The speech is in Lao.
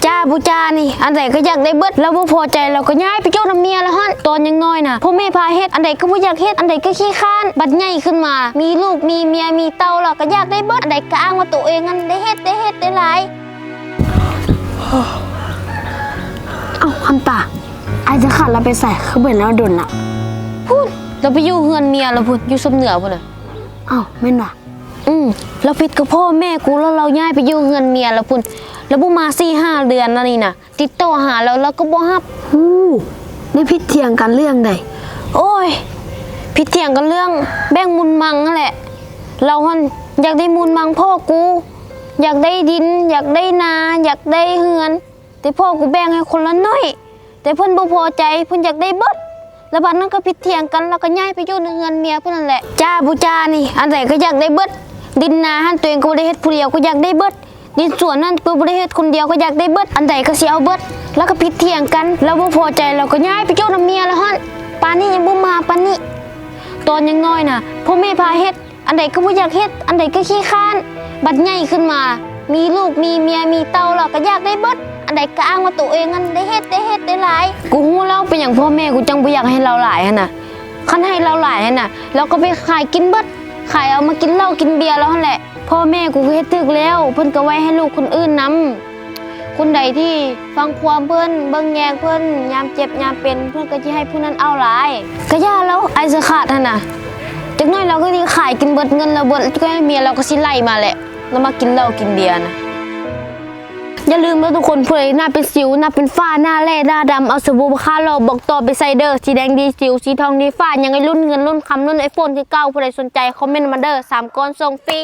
ຈ້າບໍ່ຈ້ານີ້ ອັນໃດກໍຢາກໄດ້ເບິດ. ລາວບໍ່ພໍໃຈ ລາວກໍຍ້າຍໄປຢູ່ນຳເມຍລາວຫັ້ນ. ຕອນຍັງນ້ອຍນະ ພໍ່ແມ່ພາເຮັດ ອັນໃດກໍບໍ່ຢາກເຮັດ ອັນໃດກໍຂີ້ຄ້ານ. ບັດໃຫຍ່ຂຶ້ນມາ ມີລູກມີເມຍມີເຕົ້າ ລາວກໍຢາກໄດ້ເບິດ. ອັນໃດກໍອ້າງວ່າໂຕເອງຫັ້ນໄດ້ເຮັດ ໄດ້ເຮັດ ໄດ້ຫຼາຍ. ເອົ້າ ຄຳຕາ ອ້າຍຈະຂາດລາວໄປໃສ ຄືບໍ່ເຫັນລາວດົນລະ? ພຸ້ນ ລາວໄປຢູ່ເຮືອນເມຍລາວພຸ້ນ ຢູ່ຊຳເໜືອພຸ້ນນະ. ອ້າວ ແມ່ນຫວາ? ອືມ ລາວຜິດກັບພໍ່ແມ່ກູ ແລ້ວລາວຍ້າຍໄປຢູ່ເຮືອນເມຍລາວພຸ້ນ. ລາວບໍ່ມາສີ່ຫ້າເດືອນແລ້ວນີ້ນະ. ຕິດຕໍ່ຫາລາວ ລາວກໍບໍ່ຮັບ. ຮູ້ ໄດ້ຜິດຖຽງກັນເລື່ອງໃດ? ໂອ້ຍ ຜິດຖຽງກັນເລື່ອງແບ່ງມູນມັງຫັ້ນແຫຼະ. ລາວຫັ້ນຢາກໄດ້ມູນມັງພໍ່ກູ ຢາກໄດ້ດິນ ຢາກໄດ້ນາ ຢາກໄດ້ເຮືອນ ແຕ່ພໍ່ກູແບ່ງໃຫ້ຄົນລະໜ້ອຍ ແຕ່ເພິ່ນບໍ່ພໍໃຈ ເພິ່ນຢາກໄດ້ເບິດ. ລະບາດນັ້ນກໍຜິດຖຽງກັນ ລາວກໍຍ້າຍໄປຢູ່ໃນເຮືອນເມຍເພິ່ນນັ້ນແຫຼະ. ຈ້າບໍ່ຈ້ານີ້ ອັນໃດກໍຢາກໄດ້ເບິດ. ດິນນາຫັ້ນໂຕເອງກໍບໍ່ໄດ້ເຮັດຜູ້ດຽວ ກໍຢາກໄດ້ເບິດ. ດິນສວນນັ້ນກໍບໍ່ໄດ້ເຮັດຄົນດຽວ ກໍຢາກໄດ້ເບິດ. ອັນໃດກໍຊິເອົາເບິດ. ລາວກໍຜິດຖຽງກັນ ລາວບໍ່ພໍໃຈ ລາວກໍຍ້າຍໄປຢູ່ນຳເມຍລາວຫັ້ນ. ປານນີ້ຍັງບໍ່ມາປານນີ້. ຕອນຍັງນ້ອຍນະ ພໍ່ແມ່ພາເຮັດ ອັນໃດກໍບໍ່ຢາກເຮັດ ອັນໃດກໍຂີ້ຄ້ານ. ບັດໃຫຍ່ຂຶ້ນມາ ມີລູກມີເມຍມີເຕົ້າ ລາວກໍຢາກໄດ້ເບິດ. ອັນໃດກໍອ້າງວ່າໂຕເອງຫັ້ນໄດ້ເຮັດ ໄດ້ເຮັດ ໄດ້ຫຼາຍ. ກູຮູ້ແລ້ວເປັນຫຍັງພໍ່ແມ່ກູຈັ່ງບໍ່ຢາກໃຫ້ລາວຫຼາຍຫັ້ນນະ. ຄັນໃຫ້ລາວຫຼາຍຫັ້ນນະ ລາວກໍໄປຂາຍກິນເບິດ ຂາຍເອົາມາກິນເຫຼົ້າກິນເບຍລາວຫັ້ນແຫຼະ. ພໍ່ແມ່ກູກໍເຮັດຖືກແລ້ວ ເພິ່ນກໍໄວ້ໃຫ້ລູກຄົນອື່ນນຳ. ຄົນໃດທີ່ຟັງຄວາມເພິ່ນ ເບິ່ງແຍງເພິ່ນ ຍາມເຈັບຍາມເປັນ ເພິ່ນກໍຊິໃຫ້ຜູ້ນັ້ນເອົາຫຼາຍ. ກະຢ່າລາວ ອ້າຍເສື້ອຂາດຫັ້ນນະ. ຈັກໜ້ອຍລາວກໍຊິຂາຍກິນເບິດເງິນລາວເບິດ ກໍໃຫ້ເມຍລາວກໍຊິໄລ່ມາແຫຼະ ລາວມາກິນເຫຼົ້າກິນເບຍນະ. ຢ່າລືມເດີທຸກຄົນ ຜູ້ໃດໜ້າເປັນສິວ ໜ້າເປັນຝ້າ ໜ້າແຫຼ້ ໜ້າດຳ ເອົາສະບູມະຄາໂລບອກຕໍ່ໄປໃສ່ເດີ ສີແດງດີສິວ ສີທອງດີຝ້າ ຍັງໄດ້ລຸ້ນເງິນລຸ້ນຄຳ ລຸ້ນໄອໂຟນຄືເກົ່າ. ຜູ້ໃດສົນໃຈຄອມເມັນມາເດີ ສາມກ້ອນສົ່ງຟຣີ.